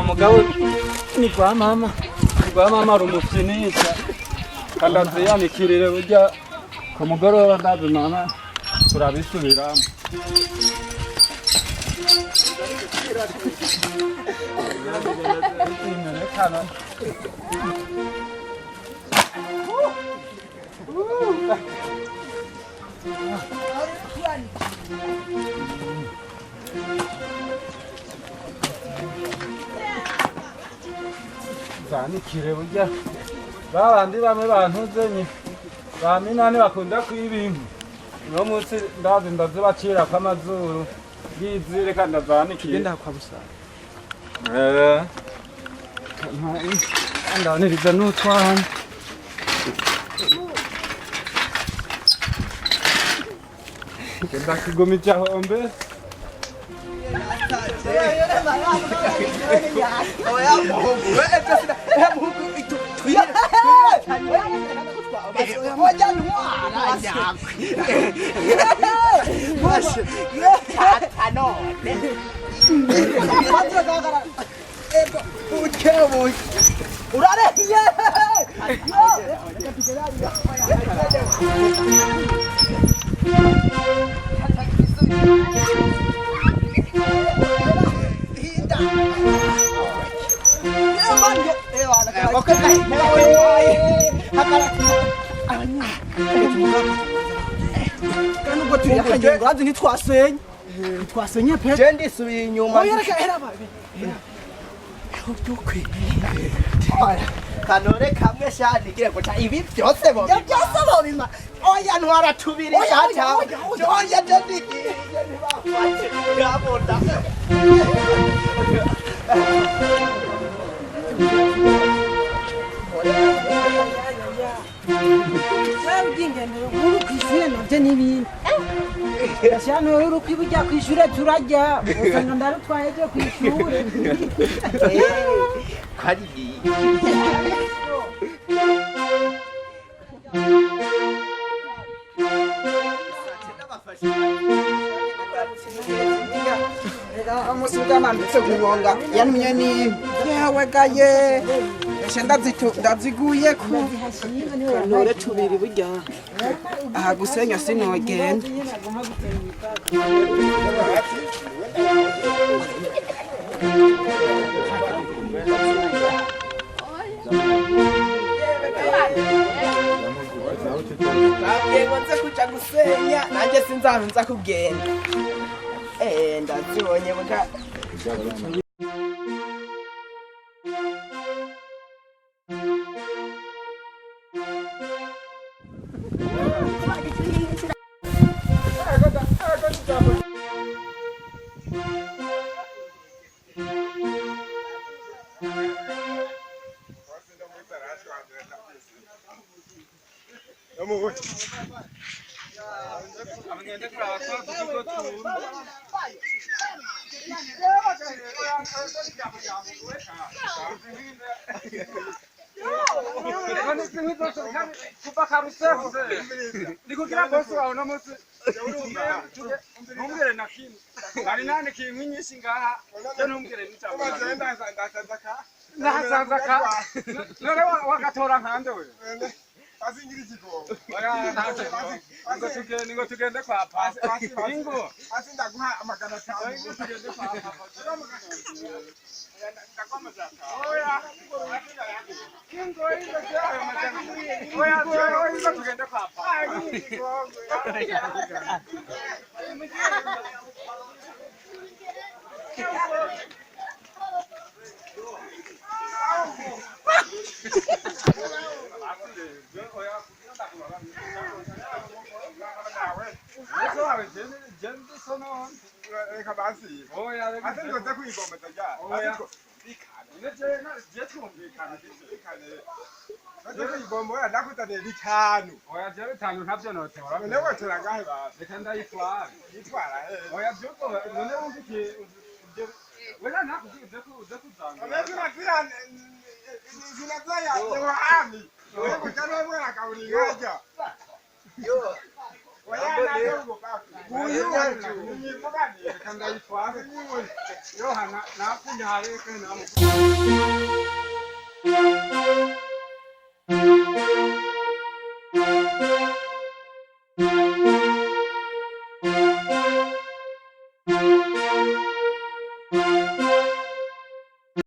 Mugabo ni kwa mama, ni kwa mama rumufyinisha kandi aziyanikirire burya ku mugoroba ndazi mama turabisubiramo. Zanikire burya babandi bamwe bantuzenye ba minani bakunda kwiba inkwi, uno munsi ndazi ndazibacirako amazuru ngizi, reka ndazanikire. Genda kwa busara. Eh. Ndaniriza n'utwana. Ndakigumije aho mbe. Nubwo turi akanyengo urazi ntitwasenye, ntitwasenye pe. Je ndisubiye inyuma. Oya, reka era babe. Aho byukwe. Kanore kamwe shanigire guca ibi byose bo. Ibyo byose bobima. Oya, ntwara tubiri. Oya, oya, shata. Oya, oya. Oya, je ndigiye ntibafate. Yabona. Byingendero nkuru kw'ishure navyo n'ibindi. Gashyano uri kwiburya kw'ishure turarya usanga ndarutwaye ejo kw'ishure. Kwari. Umusuga nambitse kunyonga yanumye ni yewe gaye eshe ndaziguye ku ntore tubiri burya aha gusenya sinogenda. Babwiye ngo nze kuja gusenya, nanjye sinzaba nza kugenda. Eh, ndazibonye buga. Ndikugira bosi wawe uno munsi ntumbwire na kimwe, hari nanikiye inkwi nyinshi ngaha, je ntumbwire n'ijambo nahasanze aka none wagatora nkande we. Oya, ntacyo. Ngo tugende, ngo tugende kwa papa, ingo ingo tugende kwa papa. Oya, ingo ingo ayo majana. Oya, oya, ingo tugende kwa papa. Oya, je bitanu ntavyo notora. Reka ndayitwara. Oya, vyuko none wumva iki wena nakubwiye uze kuzanga. Yo. Yohana nakunyaye kana.